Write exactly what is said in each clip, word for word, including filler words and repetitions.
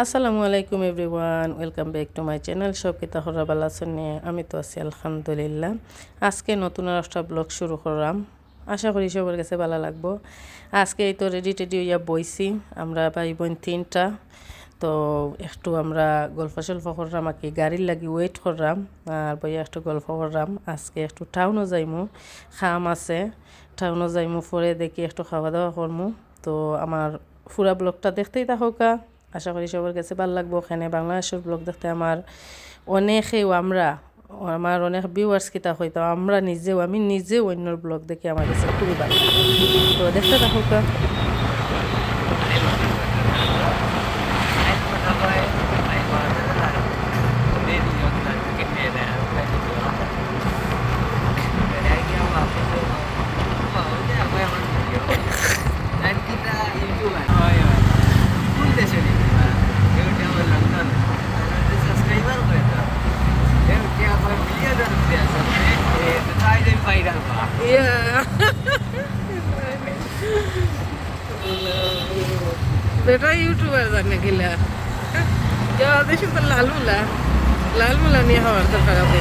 আসসালামু আলাইকুম everyone, welcome back to my channel। সব কিতা খবর, ভালা আছইন নি? আমি তো আছি আলহামদুলিল্লাহ। আজকে নতুন আর একটা ব্লগ শুরু করলাম, আশা করি সবার কাছে ভালা লাগবো। আজকে এই তো রেডি টেডি হইয়া বইছি, আমরা ভাই বোন তিনটা। তো একটু আমরা গল্প সল্প করলাম আর কি, গাড়ির লাগি ওয়েট করলাম। আর বইয়া একটু গল্প করলাম। আজকে একটু টাউনও যাইমু, কাম আছে, টাউনও যাইমু, পরে দেখি একটু খাওয়া দাওয়া করমু। তো আমার পুরা ব্লগটা দেখতেই থাকউক্কা। আশা করি সবার কাছে ভালা লাগবো। ওখানে বাংলাদেশের ব্লগ দেখতে আমার অনেকেও, আমরা, আমার অনেক ভিউয়ার্স কিতা কইতো, আমরা নিজেও, আমি নিজেও অন্যর ব্লগ দেখি আমার কাছে খুবই ভালা লাগে। তো দেখতে থাকউক্কা। বেটা ইউটিউবার জানে কিলা। যা, দেশে তো লালমুলা, লালমুলা নিয়া খাওয়ার দরকার আছে।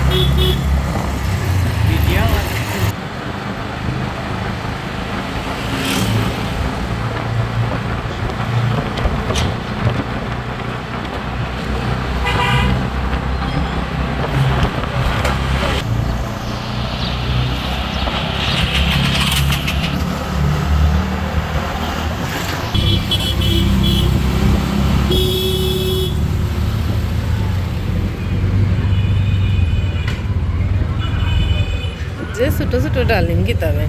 যে ছোট ছোট ডালিম কিতাবে।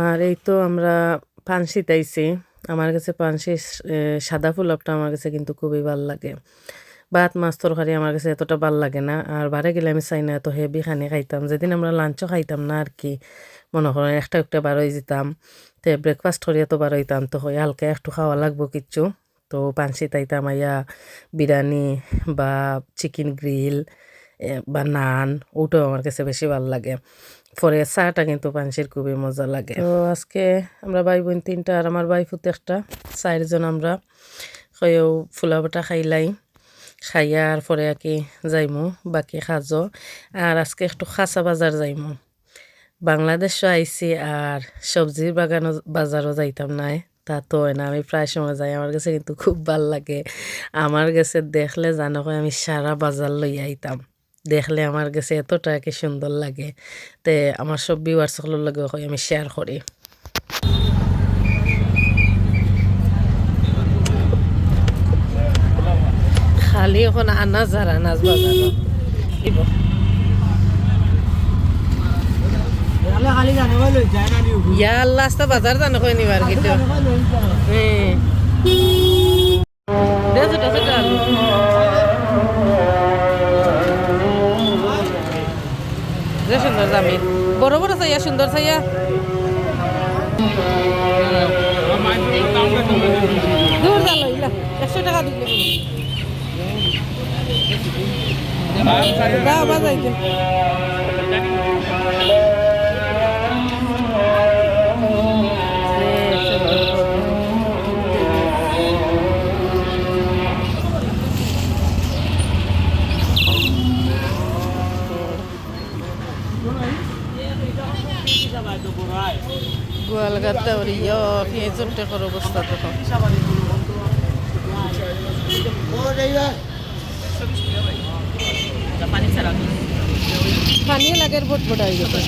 আর এই তো আমরা পানসিত আইছি। আমার কাছে পানসির, এ, সাদা পোলাওটা আমার কাছে কিন্তু খুবই ভালা লাগে। ভাত, মাছ, তরকারি আমার কাছে এতটা ভালা লাগে না। আর বারে গেলে আমি চাই না এত হেভি খানি খাইতাম। যেদিন আমরা লাঞ্চও খাইতাম না আর কি, মনে করো একটা একটা বার অই যেতাম, তে ব্রেকফাস্ট করিয়া তো বার অইতাম, তো হয় হালকা একটু খাওয়া লাগবো কিচ্ছু। তো পানসিত আইতাম আইয়া বিরিয়ানি বা চিকেন গ্রিল, এ, বা নান, ওটাও আমার কাছে বেশি ভালা লাগে। পরে চাটা কিন্তু পানসির খুবই মজা লাগে। তো আজকে আমরা ভাই বোন তিনটা আর আমার ভাইফুত একটা, চাইরজন আমরা। কইও ফুলাবাটা খাইলাই, খাইয়া আর পরে আর কি যাইমু বাকি কাজও। আর আজকে একটু কাঁচা বাজার যাইমু। বাংলাদেশও আইছি আর সবজির বাগানও, বাজারও যাইতাম নায়, তা তো হয় না। আমি প্রায় সময় যাই, আমার কাছে কিন্তু খুব ভালা লাগে। আমার কাছে দেখলে জানো কই আমি সারা বাজার লইয়া আইতাম, দেখলে আমার কাছে এতটা কি সুন্দর লাগে। তে আমার সব ভিউয়ার্স সকলের লগে কই আমি শেয়ার করি। খালি এখন আনাজ আর আনাজ বাজারো। ইয়া আল্লাহ, আস্তা বাজার জানো কই নিবার কিন্তু। হ্যাঁ। দে ছোট ছোট আলু। যে সুন্দর দামি। বড় বড় চাইয়া, সুন্দর চাইয়া। দূর যা লইলা, একশো টাকা দিলে। যা, বাজাই দে। গোয়ালঘাটটা ওর ইয়, ফিয়ে চলতে করো অবস্থা দেখো। পানি লাগে, ভটভটা হয়ে গেছে।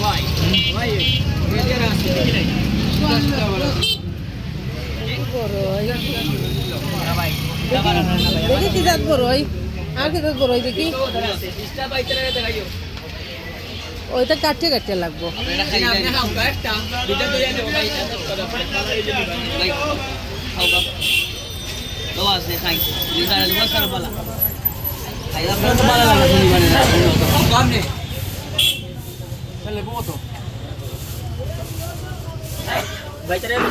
বড়ই। দেখি, দেখি কি জাত বড়ই? আর কি জাত বড়ই দেখি? ওইটা কাটিয়ে কাটিয়ে লাগবো।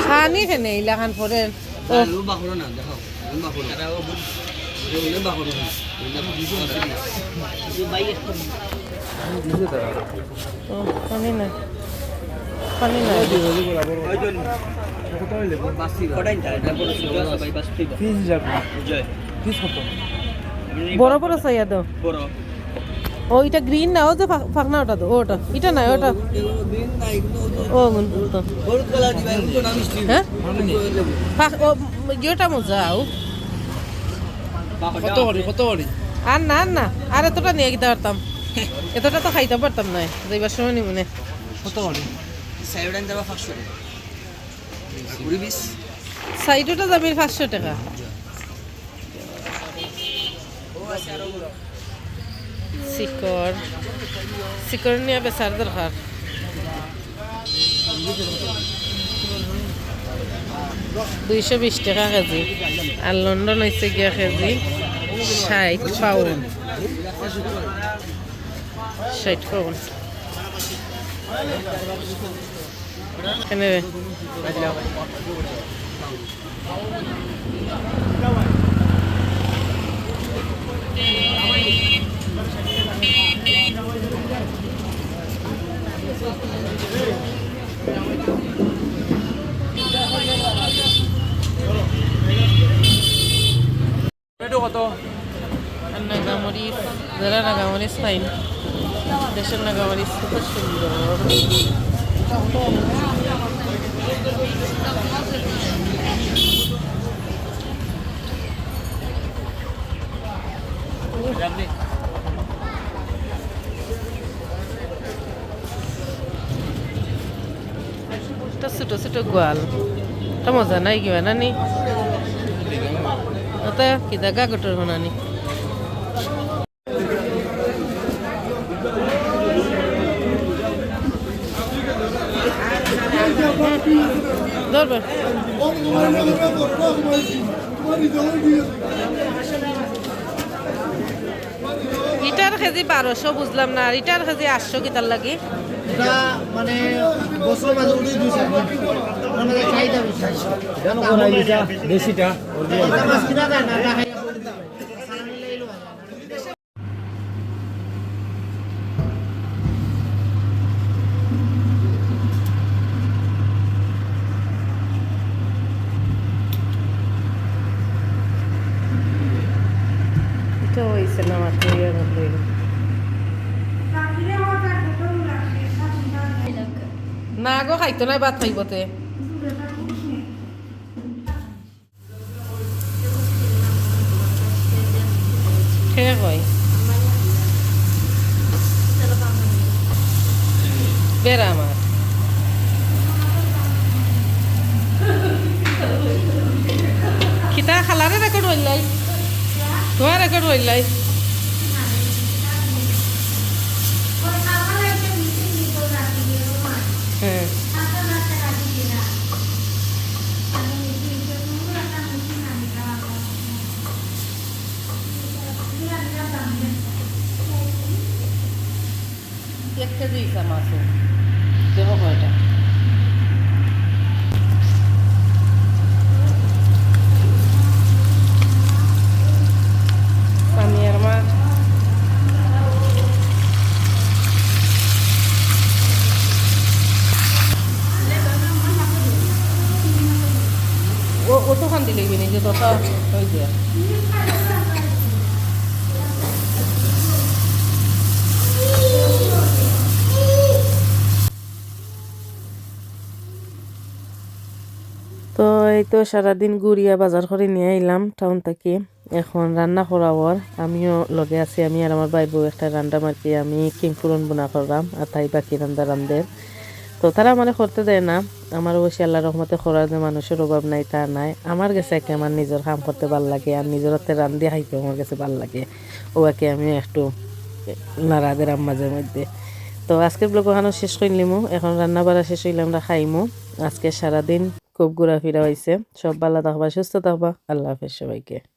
খানি খেনে ইলাখান পরে। ও। ও, পানি নাই। পানি নাই। বড় বড় চাইয়া দেও। ও, ইটা green না, ও যে ফা-, ফাকনা ওটা তো, ওটা। ইটা না, ওটা। ও, গুণ তো। হ্যাঁ? ফাক-, ও, ইয়েটা মজা, ও। কত করি, কত করি? আর না, আর না। আর এতটা নিয়া কিতা পারতাম? এতটা তো খাইতাম পারতাম না। যাইবার সময় নিমুনে। কত করি? সাইডটা যাবে পাঁচশো টাকা। আর কুড়ি পিস? সাইডটা যাবে পাঁচশো টাকা। শিকড়, শিকড় নিয়া বেচার দরকার। দুইশো বিশ টাকা কেজি, আর লন্ডন অইছে গিয়া কেজি ষাইট পাউন্ড। ষাইট পাউন্ড। এনে রে। টমেটো কত? আর নাগামরিচ, যারা নাগামরিচ খাইন, দেশর নাগামরিচ কত সুন্দর। একটা ছোট ছোট গোয়াল। এটা মজা নাই কিবা না নি? ওটা কি জাগা গোটর বানানি? ধরবে। ইটার কেজি বারোশো, বুঝলাম না, আর ইটার কেজি আটশো কিতার লাগি? এটা মানে বছর মাঝে উঠে দুই চার দিন। ওটার মাঝে চাহিদা বেশি। জানো কোন ইলিশটা? দেশিটা, original। এটা মাছ কিনা যায় না, এটা খাইয়া পড়ে যায়। এটা হইছে না মাত্র, ইয়ে হলো। না গো, খাইতো না, ভাত খাইবো তে। কে কয়? বেড়া আমার। কিতা খালারে record হইলাই? তোমার record হইলাই? হ্যাঁ। এক কেজি ইসা মাছ। দেখো কয়টা। সামিয়ার মা। ও, ও তো খান দিলে বিনি যে তোতা ওই যে। তো এই তো সারাদিন ঘুরিয়া বাজার করি নিয়া আইলাম টাউন থাকি। এখন রান্না করা অর, আমিও লগে আছি, আমি আর আমার ভাই বউ একটা রান্না মারকি, আমি কিংফুরন বুনা করলাম, আর তাই বাকি রান্দা রান্ধের। তো তারা আমারে করতে দেয় না, আমার অবশ্যই আল্লাহর রহমতে করার যে মানুষের অভাব নাই, তা নাই। আমার গেছে একে আমার নিজর কাম করতে ভালা লাগে, আর নিজর হাতে রান্ধি খাইতে আমার গেছে ভালা লাগে। ও একে আমিও একটু নাড়া দেরাম মাঝে মধ্যে। তো আজকের vlog ওখানো শেষ করিলিমু, এখন রান্না বাড়া শেষ হইলে আমরা খাইমু। আজকে সারাদিন খুব ঘোরাফেরা হইছে। সব ভালা থাকবা, সুস্থ থাকবা। আল্লাহ হাফেজ সবাইকে।